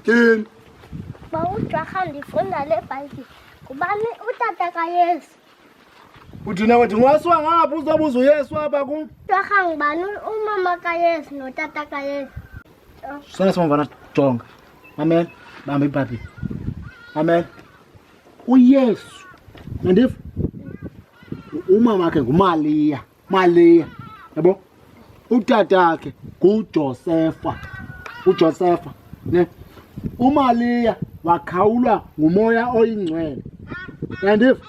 Tyhini. Bawujwarha ndifunda le Bhayibhile. Ngubani utata kaYesu? Uthi nawe ndingwasiwa ngapha uzobuza uYesu apha kum. Jwarha ngubani umama kaYesu notata kaYesu? Sona simamvana jonga. Mamela, bamba ibhayibhile. Mamela. UYesu. Andiva? Umama wakhe nguMaliya. Maliya. Yabo? Utatakhe nguJosefa. UJosefa, ne? UMaliya wakhawulwa ngumoya oyingcwele. Andiva?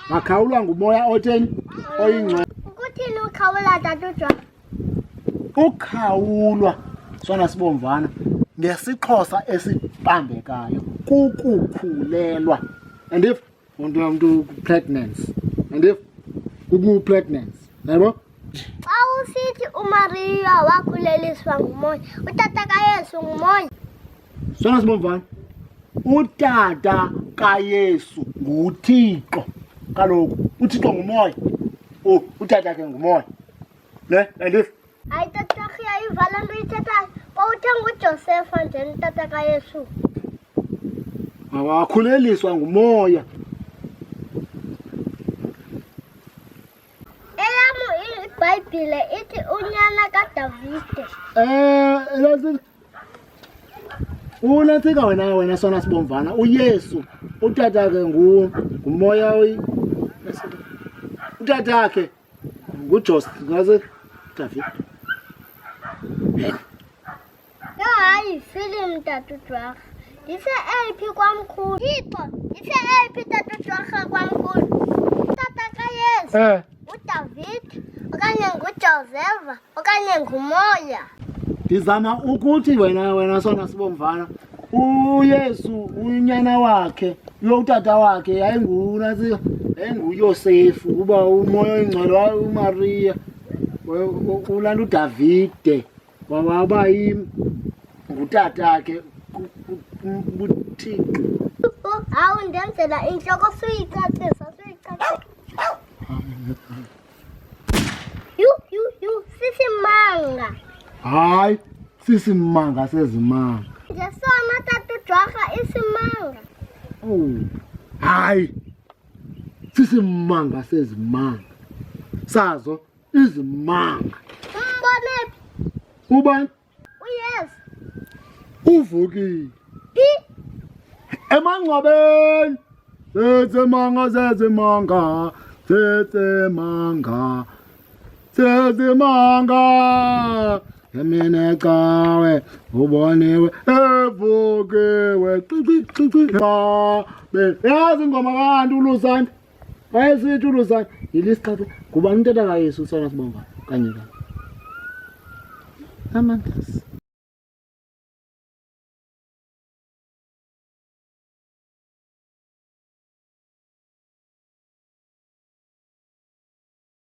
Wakhawulwa ngumoya otheni? Oyingcwele. Ukuthini ukhawula tata uJwarha? Ukhawulwa sona sibomvana ngesiXhosa esibambekayo kukukhulelwa. Andiva? Umntu umntu pregnancy. Andiva? Kuku-pregnancy. Yabo? Xa usithi uMariya wakhuleliswa ngumoya, utata kaYesu ngumoya. Sona sibomvana. Utata kaYesu nguThixo. Kaloku uThixo ngumoya. Oh, utata ke ngumoya. Ne? Andiva? Hayi tata uyayiva le nto uyithethayo. Wawuthe nguJosefa nje utata kaYesu. Wakhuleliswa ngumoya. Eyam iBhayibhile ithi unyana kaDavide. Eh, Unantsika wena wena sona sibomvana uYesu utata ke ngu ngumoya oyi utata wakhe nguJos ngaze David. Yho hayi film tata uJwarha. Ndise eyiphi kwamkhulu? Thixo, ndise eyiphi tata uJwarha kwamkhulu? Tata kaYesu. Eh. UDavid okanye nguJoseva okanye ngumoya. Ndizama ukuthi wena wena sona sibomvana uYesu unyana wakhe lo utata wakhe yayingunantsika yayinguYosefu kuba umoya oyingcwele uMariya ulanda uDavide waba ngutatakhe kuThixo. Hawu ndenzela intloko suyicacisa suyicacisa. Yhu yhu yhu sisimanga. Hayi sisimanga sezimanga. Nje sona tata uJwarha isimanga. Oh hayi sisimanga sezimanga. Sazo izimanga. Umbone phi? Ubani? UYesu. Uvukile. Phi? Emangcwabeni. Zezimanga zezimanga zezimanga zezimanga emine cawe uboniwe evukiwe cici cici yazi ingoma kanti ulusanda wayesithi ulusanda yilisiqatha ngubani utata kaYesu usana sibonga kanye kanye amandasi.